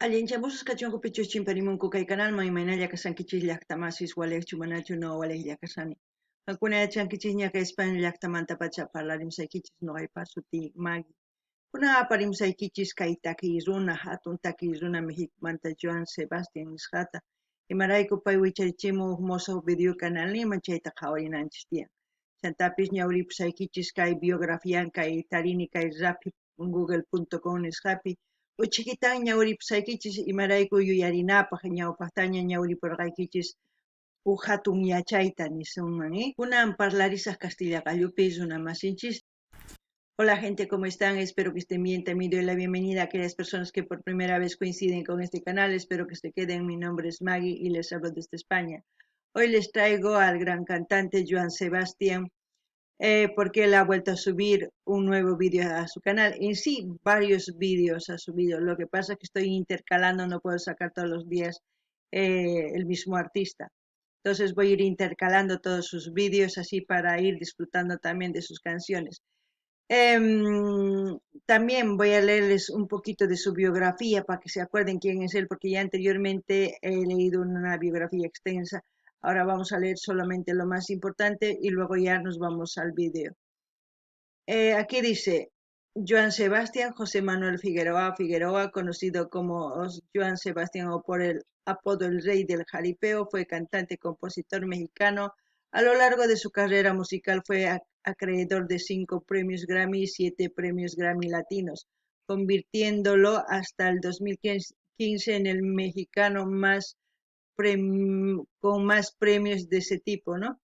Allinchamusqa chunkupichus chimparimunku kay kanalman, imaynalla kashankichis llaqtamasis, walejchu manachu, no walejlla kashani. Qankuna yachankichisña kay España llaqtamantapacha parlarimusaykichis, noqaypa sutiy Maggie. Kunan aparimusaykichis kay takiy runa, hatun takiy runa Mexicomanta Joan Sebastian nisqata. Imarayku pay wicharichimun huk mosoq video kanalninman, chayta qhawarinanchis tiyan. Chantapis ñawripusaykichis kay biografian kay tarini kay raphi google.com nisqapi uchikitan ñawripusaykichis imarayku yuyarinapaq ñawpaqtaña ñawripurqaykichis huk hatun yachayta nisunman. Kunan parlarisaq kastilla qallupi runamasinchis. Hola gente, ¿cómo están? Espero que estén bien. También doy la bienvenida a aquellas personas que por primera vez coinciden con este canal. Espero que se queden. Mi nombre es Maggie y les hablo desde España. Hoy les traigo al gran cantante Joan Sebastián, porque él ha vuelto a subir un nuevo vídeo a su canal. En sí, varios vídeos ha subido. Lo que pasa es que estoy intercalando, no puedo sacar todos los días el mismo artista. Entonces voy a ir intercalando todos sus vídeos así para ir disfrutando también de sus canciones. También voy a leerles un poquito de su biografía para que se acuerden quién es él, porque ya anteriormente he leído una biografía extensa. Ahora vamos a leer solamente lo más importante y luego ya nos vamos al vídeo. Aquí dice: Joan Sebastián José Manuel Figueroa Figueroa, conocido como Joan Sebastián o por el apodo El Rey del Jaripeo, fue cantante y compositor mexicano. A lo largo de su carrera musical fue acreedor de 5 premios Grammy y 7 premios Grammy Latinos, convirtiéndolo hasta el 2015 en el mexicano con más premios de ese tipo, ¿no?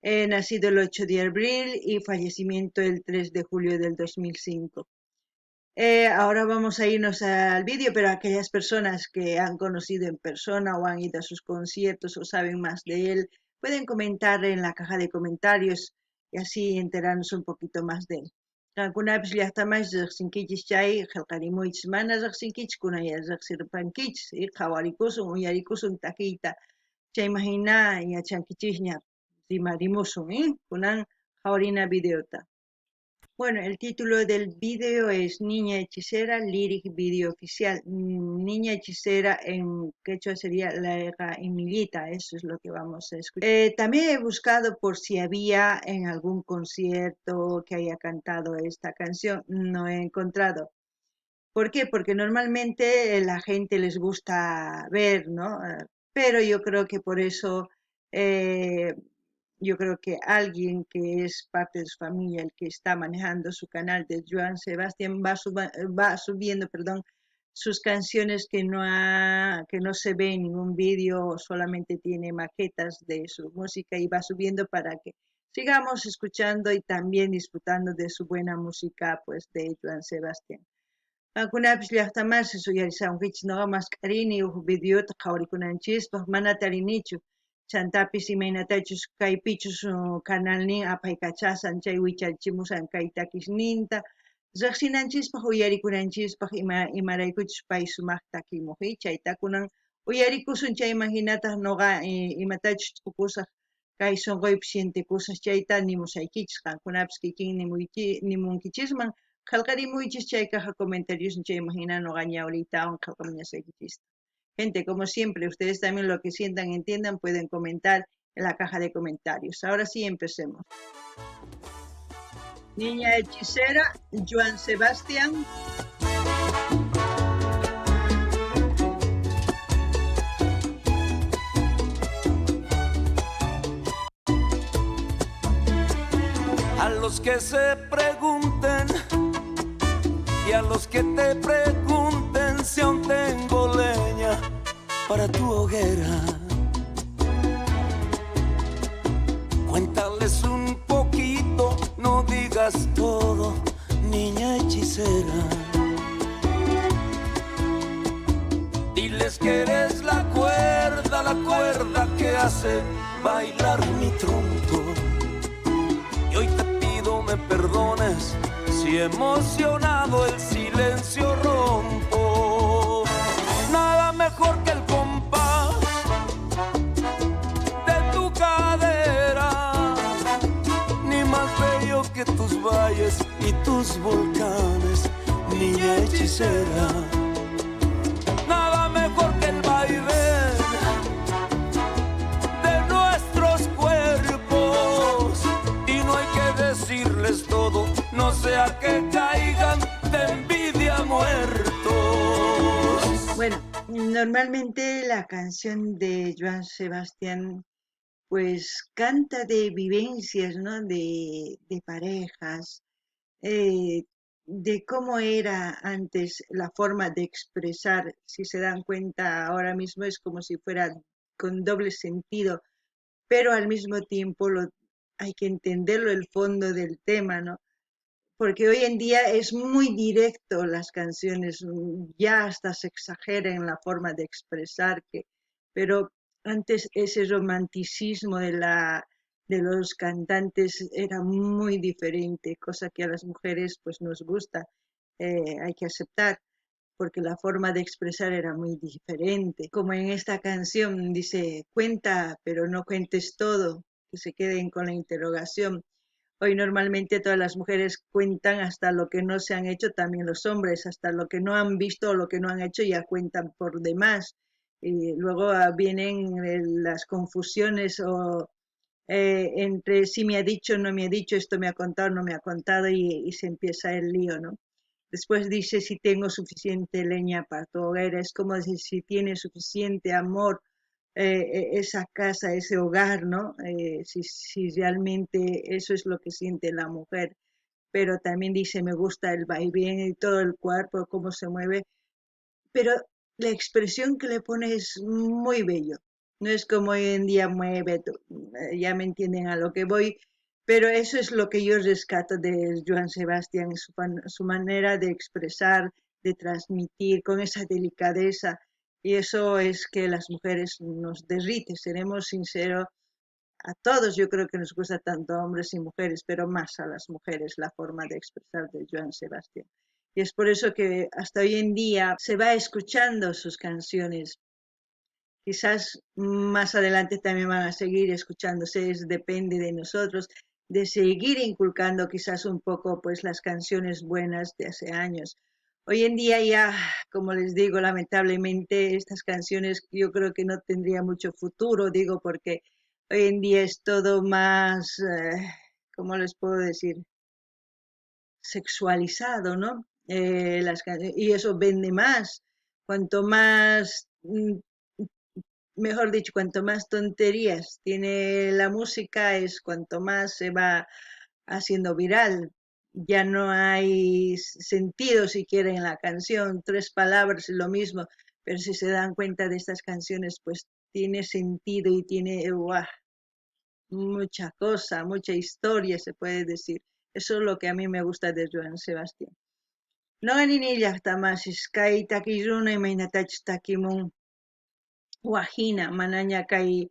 Nacido el 8 de abril y fallecimiento el 3 de julio del 2005. Ahora vamos a irnos al vídeo, pero aquellas personas que han conocido en persona o han ido a sus conciertos o saben más de él, pueden comentar en la caja de comentarios y así enterarnos un poquito más de él. Qankunapis llaqtamas riqsinkichis chay qillqarimuychis, mana riqsinkichis kunaya riqsirpankichis, y qhawarikusun, uyarikusun takiyta, chayman hina yachankichisña rimarimusun, ¿eh? Kunan qhawarina videota. Bueno, el título del video es Niña Hechicera, lyric video oficial. Niña Hechicera en quechua sería la Imillita, eso es lo que vamos a escuchar. También he buscado por si había en algún concierto que haya cantado esta canción, no he encontrado. ¿Por qué? Porque normalmente la gente les gusta ver, ¿no? Pero yo creo que por eso... Yo creo que alguien que es parte de su familia, el que está manejando su canal de Joan Sebastián, va subiendo, perdón, sus canciones que no se ve en ningún vídeo, solamente tiene maquetas de su música y va subiendo para que sigamos escuchando y también disfrutando de su buena música, de Joan Sebastián. Qankunapis llaqtamasis uyarisankichis noqa mask'arini huk videota qhawarikunanchispaq, mana tarinichu. Chantapis imaynatachus kaypichus kanalnin apaykachasan chay wicharichimusan kay takisninta riqsinanchispaq uyarikunanchispaq imaraykuchus pay sumaq takimuq, chayta kunan uyarikusun chayman hinataq noqa imatachus t'ukusaq kay sunquypi sientekusaq chayta nimusaykichis, qankunapis kikin nimunkichisman qillqarimuychis chay caja comentarios chayman hina noqa ñawriytawan qillqamuñasaykichista. Gente, como siempre, ustedes también lo que sientan, entiendan, pueden comentar en la caja de comentarios. Ahora sí, empecemos. Niña Hechicera, Joan Sebastián. A los que se pregunten y a los que te pregunten si aún tengo leña para tu hoguera, cuéntales un poquito, no digas todo, niña hechicera. Diles que eres la cuerda que hace bailar mi tronco. Y hoy te pido me perdones si emocionado el silencio rompo. Nada mejor que el compás de tu cadera, ni más bello que tus valles y tus volcanes, niña hechicera. Nada Normalmente la canción de Joan Sebastián pues canta de vivencias, ¿no? De parejas, de cómo era antes la forma de expresar. Si se dan cuenta ahora mismo es como si fuera con doble sentido, pero al mismo tiempo hay que entenderlo el fondo del tema, ¿no? Porque hoy en día es muy directo las canciones, ya hasta se exagera en la forma de expresar, pero antes ese romanticismo de los cantantes era muy diferente, cosa que a las mujeres pues nos gusta, hay que aceptar, porque la forma de expresar era muy diferente. Como en esta canción dice, cuenta, pero no cuentes todo, que se queden con la interrogación. Hoy normalmente todas las mujeres cuentan hasta lo que no se han hecho, también los hombres, hasta lo que no han visto o lo que no han hecho ya cuentan por demás. Y luego vienen las confusiones o entre si me ha dicho, no me ha dicho, esto me ha contado, no me ha contado y se empieza el lío, ¿no? Después dice si tengo suficiente leña para tu hoguera, es como decir si tiene suficiente amor esa casa, ese hogar, ¿no? Si realmente eso es lo que siente la mujer. Pero también dice me gusta el vaivén y todo el cuerpo, cómo se mueve, pero la expresión que le pone es muy bello. No es como hoy en día mueve, ya me entienden a lo que voy, pero eso es lo que yo rescato de Joan Sebastián, su manera de expresar, de transmitir con esa delicadeza, y eso es que las mujeres nos derrite, seremos sinceros, a todos yo creo que nos gusta tanto a hombres y mujeres, pero más a las mujeres la forma de expresar de Joan Sebastián. Y es por eso que hasta hoy en día se va escuchando sus canciones. Quizás más adelante también van a seguir escuchándose, depende de nosotros, de seguir inculcando quizás un poco pues, las canciones buenas de hace años. Hoy en día ya, como les digo, lamentablemente estas canciones yo creo que no tendría mucho futuro, digo, porque hoy en día es todo más, ¿cómo les puedo decir? Sexualizado, ¿no? Y eso vende más. Cuanto más, mejor dicho, cuanto más tonterías tiene la música, es cuanto más se va haciendo viral. Ya no hay sentido siquiera en la canción, 3 palabras, lo mismo, pero si se dan cuenta de estas canciones, pues tiene sentido y tiene, ¡guau!, mucha cosa, mucha historia, se puede decir. Eso es lo que a mí me gusta de Joan Sebastián. Noqa nini llaqtamasis kay takiy runa imaynatachus takimun wajina manaña kay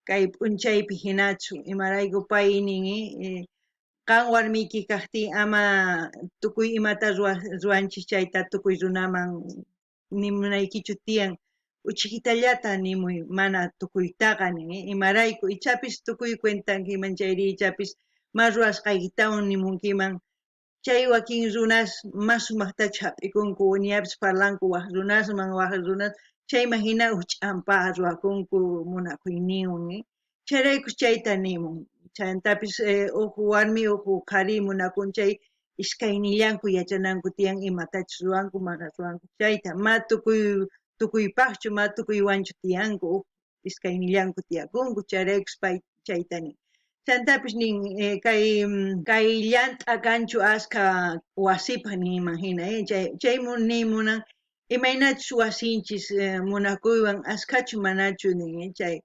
p'unchaypi hinachu, imarayku pay nin qan warmiyki kaqtin ama tukuy imata ruwanchis chayta tukuy runaman nimunaykichu tiyan, uchikitallata nimuy mana tukuytaqa nin, imarayku ichapis tukuy cuentankiman chayri ichapis ma ruwasqaykitawan nimunkiman. Chay wakin runas mas sumaqtachu hap'ikunku, ñapis parlanku waj runasman, waj runas, chayman hina uj ch'ampa ruwakunku munakuyninwan, chayrayku chayta nimun. Chantapis uj warmi uj qhari munakun chay iskaynillanku yachananku tiyan imatachus ruwanku mana ruwanku chayta, ma tukuypaqchu, ma tukuywanchu tiyanku, uj iskaynillanku tiyakunku, chayraykus pay chayta nin. Chantapis nin kay llant'a kanchu askha wasipaq ninman hina, chay nimunan imaynachus wasinchis munakuywan askhachu manachu nin, chay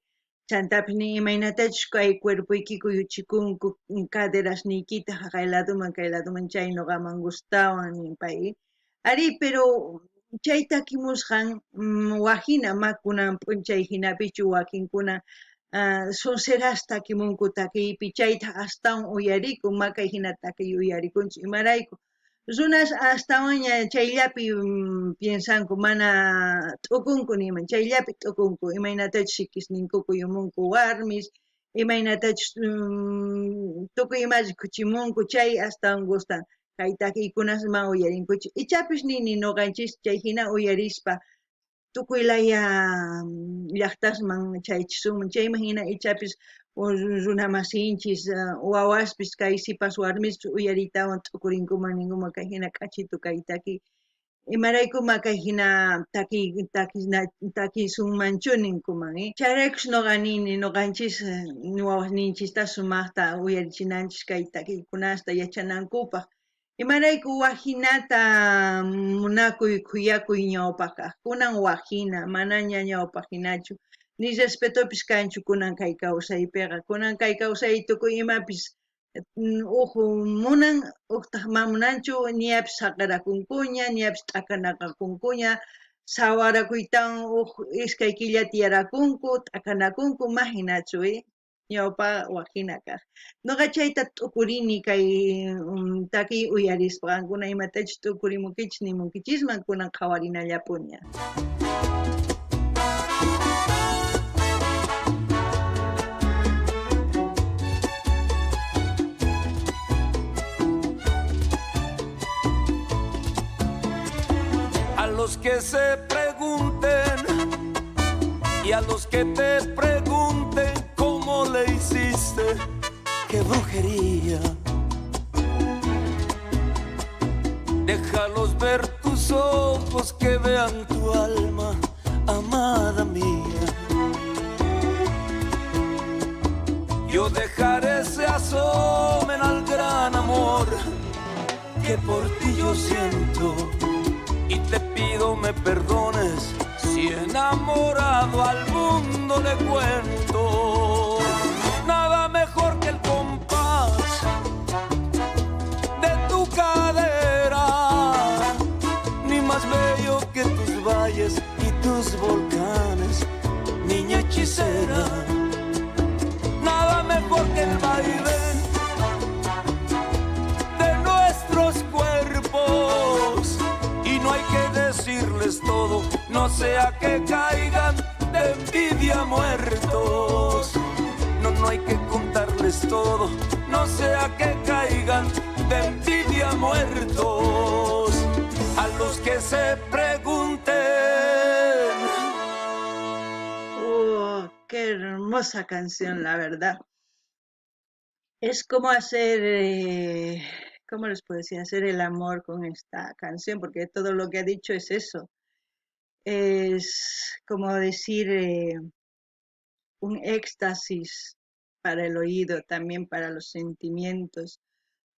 chantapis nin imaynatachus kay cuerpoyki kuyuchikunku caderasniykita jaqay laduman kay laduman chay noqaman gustawan nin pay. Ari, pero chay takimusqan wajina ma kunan p'unchay hinapichu wakinkuna sonceras takimunku takiypi chayta astawan uyarikun, ma kay hina takiy uyarikunchu, imarayku runas astawanña chayllapi piensanku, mana t'ukunku niman, chayllapi t'ukunku, imaynatachus sikisninku kuyumunku warmis, imaynatachus tukuy ima rikuchimunku, chay astawan gustan. Kay takiykunas ma uyarinkuchu. Ichapis nini noqanchis chay hina uyarispa tukuy laya llaqtasman chaychisunman, chayman hina ichapis runamasinchis wawaspis kay sipas warmispis uyaritawan t'ukurinkuman ninkuman kay hina k'achitu kay takiy. Imarayku kay hina takiy takisunmanchu ninkuman. Chayraykus noqa nini noqanchis wawasninchista sumajta uyarichinanchis kay takiykunasta yachanankupaj. Imarayku waj hinata munakuy khuyakuy ñawpaj kaj, kunan waj hina, manaña ñawpaj hinachu, ni respetopis kanchu kunan kay kawsaypiqa, kunan kay kawsay tukuy imapis uj munan, ujtaj ma munanchu, ñapis saqerakunkuña, ñapis t'akanakakunkuña, sawarakuytawan uj iskay killa tiyarakunku, t'akanakunku, ma hinachu, ñawpa waj hina kaj. Noqa chayta t'ukurini kay takiy uyarispa, qankuna imatachus t'ukurimunkichis nimunkichisman kunan qhawarinallapuña. A los que se pregunten y a los que te pregunten cómo le hiciste, qué brujería. Déjalos ver tus ojos que vean tu alma, amada mía. Yo dejaré se asomen al gran amor que por ti yo siento y te pido me perdones si enamorado al mundo le cuento. Nada mejor que el compás de tu cadera, ni más bello que tus valles y tus volcanes, niña hechicera. Nada mejor que el vaivén de nuestros cuerpos, y no hay que decirles todo, no sea que caigan de envidia muertos. No, no hay que contarles todo, no sea que caigan de envidia muertos. A los que se pregunten. ¡Oh, qué hermosa canción, la verdad! Es como hacer, ¿cómo les puedo decir? Hacer el amor con esta canción, porque todo lo que ha dicho es eso. Es como decir un éxtasis para el oído, también para los sentimientos.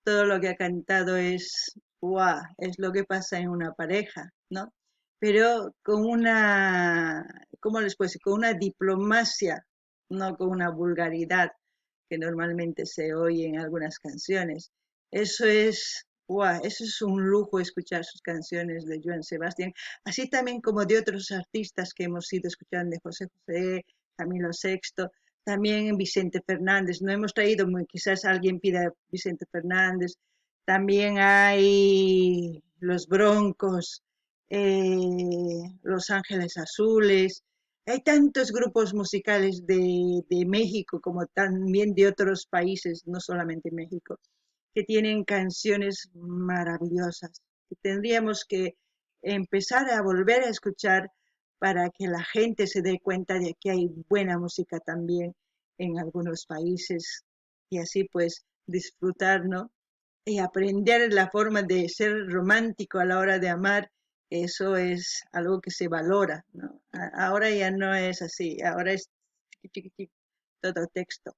Todo lo que ha cantado es, guau, es lo que pasa en una pareja, ¿no? Pero con una, ¿cómo les puedo decir? Con una diplomacia, no con una vulgaridad que normalmente se oye en algunas canciones. Eso es, guau, eso es un lujo escuchar sus canciones de Joan Sebastián, así también como de otros artistas que hemos ido escuchando, de José José, Camilo Sexto, también Vicente Fernández. No hemos traído, muy, quizás alguien pida Vicente Fernández. También hay Los Broncos, Los Ángeles Azules. Hay tantos grupos musicales de México como también de otros países, no solamente México, que tienen canciones maravillosas que tendríamos que empezar a volver a escuchar para que la gente se dé cuenta de que hay buena música también en algunos países y así pues disfrutar, ¿no? Y aprender la forma de ser romántico a la hora de amar, eso es algo que se valora, ¿no? Ahora ya no es así, ahora es chiqui, chiqui, chiqui, todo texto.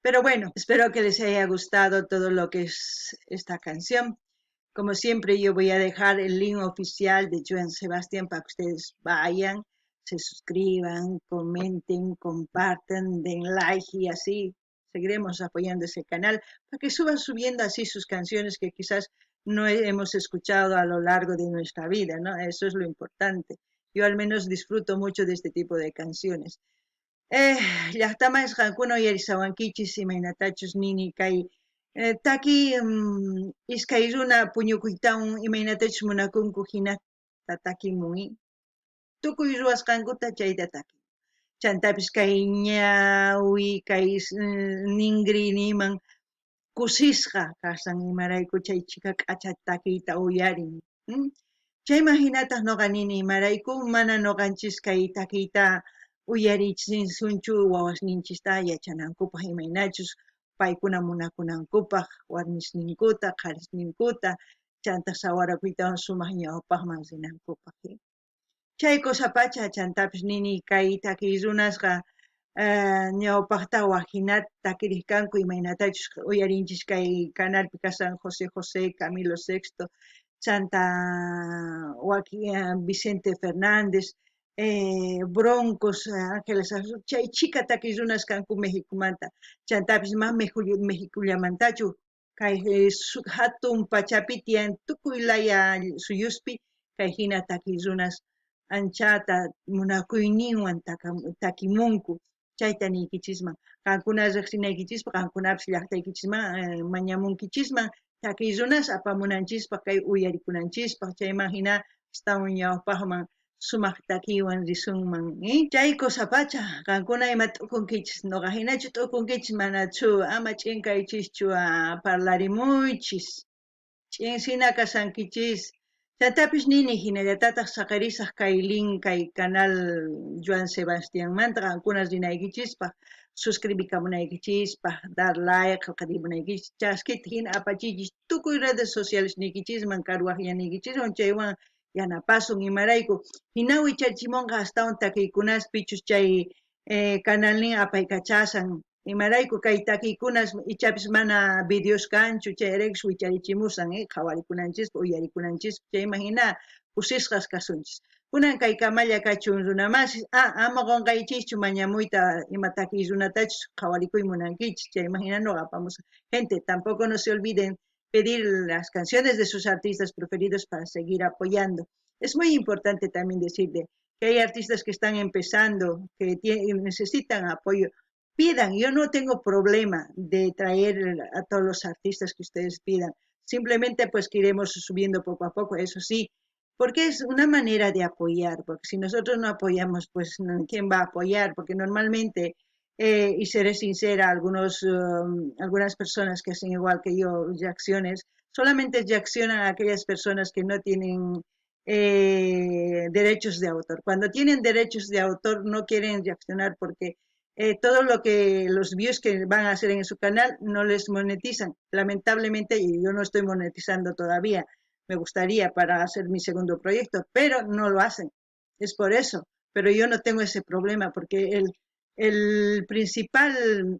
Pero bueno, espero que les haya gustado todo lo que es esta canción. Como siempre, yo voy a dejar el link oficial de Joan Sebastián para que ustedes vayan, se suscriban, comenten, compartan, den like y así seguiremos apoyando ese canal para que suban subiendo así sus canciones que quizás no hemos escuchado a lo largo de nuestra vida, ¿no? Eso es lo importante. Yo al menos disfruto mucho de este tipo de canciones. Llaqtaman qankuna uyarisawankichis imaynatachus nini kay taki iskay runa puñukuytawan imaynatachus munakunku hinata takimun, tukuy ruwasqankuta chayta takin. Chantapis kay ñawi, kay ningri niman kusisqa kasan imarayku chay chika k'acha takiyta uyarin. Chayman hinataq noqa nini imarayku mana noqanchis kay takiyta uyarichisunchu wawasninchista yachanankupaq imaynachus paykuna munakunankupaq warmisninkuta, qharisninkuta, Chanta sawarakuytawan sumaj ñawpajman rinankupaj. Chay cosa pacha chantapis nini kay takiy runasqa ñawpajta waj jinata takirej kanku imaynatachus uyarinchis kay canalpi kashan José José, Camilo Sexto, chanta wakin Vicente Fernández, Broncos, Ángeles Azules, chay chhika takiy runas kanku Mexicomanta, chantapis ma Mexicollamantachu kay jatun pachapi tiyan tukuy laya suyuspi kay jina takiy runas anchata munakuyninwan takimunku. Chayta niykichisman, qankuna rejsinaykichispaj, qankunapis llajtaykichisman mañamunkichisman takiy runas apamunanchispaj, kay uyarikunanchispaj, chayman jina astawan ñawpajman sumaj takiywan risunman. Chay cosa pacha, qankuna ima t'ukunkichis, noqa jinachu t'ukunkichis, manachu, ama ch'in kaychischu, parlarimuychis, ch'insina kashankichis. Chantapis nini jinallatataj saqerisaj kay link kay canal Joan Sebastianmanta qankuna rinaykichispaj, suscribikamunaykichispaj, dar like, qhelqarimunaykichis, chaskita jina apachiychis tukuy redes sociales niykichisman, karuwajllaniykichiswan, chaywan yanapasun. Imarayku jina wichachimonqa astawan takiykunas pichus chay canalnin apaykachasan. Imarayku kay takiykunas ichapis mana videos kanchu, chayraykus wicharichimusan qhawarikunanchispaj, uyarikunanchispaj, chayman jina kusisqas kasunchis. Kunan kay kamalla kachun runamasis, ama qonqaychischu mañamuyta ima takiy runatachus qhawarikuy munankichis, chayman jina noqa apamusaj. Gente, tampoco no se olviden pedir las canciones de sus artistas preferidos para seguir apoyando. Es muy importante también decirle que hay artistas que están empezando, que necesitan apoyo. Pidan, yo no tengo problema de traer a todos los artistas que ustedes pidan. Simplemente pues que iremos subiendo poco a poco, eso sí, porque es una manera de apoyar, porque si nosotros no apoyamos, pues ¿quién va a apoyar? Porque normalmente, y seré sincera, algunas personas que hacen igual que yo reacciones, solamente reaccionan a aquellas personas que no tienen derechos de autor. Cuando tienen derechos de autor no quieren reaccionar porque todo lo que los views que van a hacer en su canal no les monetizan. Lamentablemente, y yo no estoy monetizando todavía, me gustaría para hacer mi segundo proyecto, pero no lo hacen. Es por eso. Pero yo no tengo ese problema porque el principal,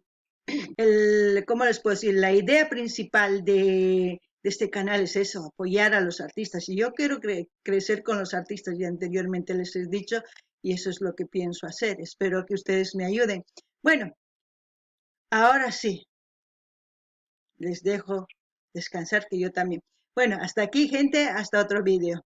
el, ¿cómo les puedo decir? La idea principal de este canal es eso, apoyar a los artistas. Y yo quiero crecer con los artistas, ya anteriormente les he dicho, y eso es lo que pienso hacer. Espero que ustedes me ayuden. Bueno, ahora sí, les dejo descansar, que yo también. Bueno, hasta aquí, gente, hasta otro vídeo.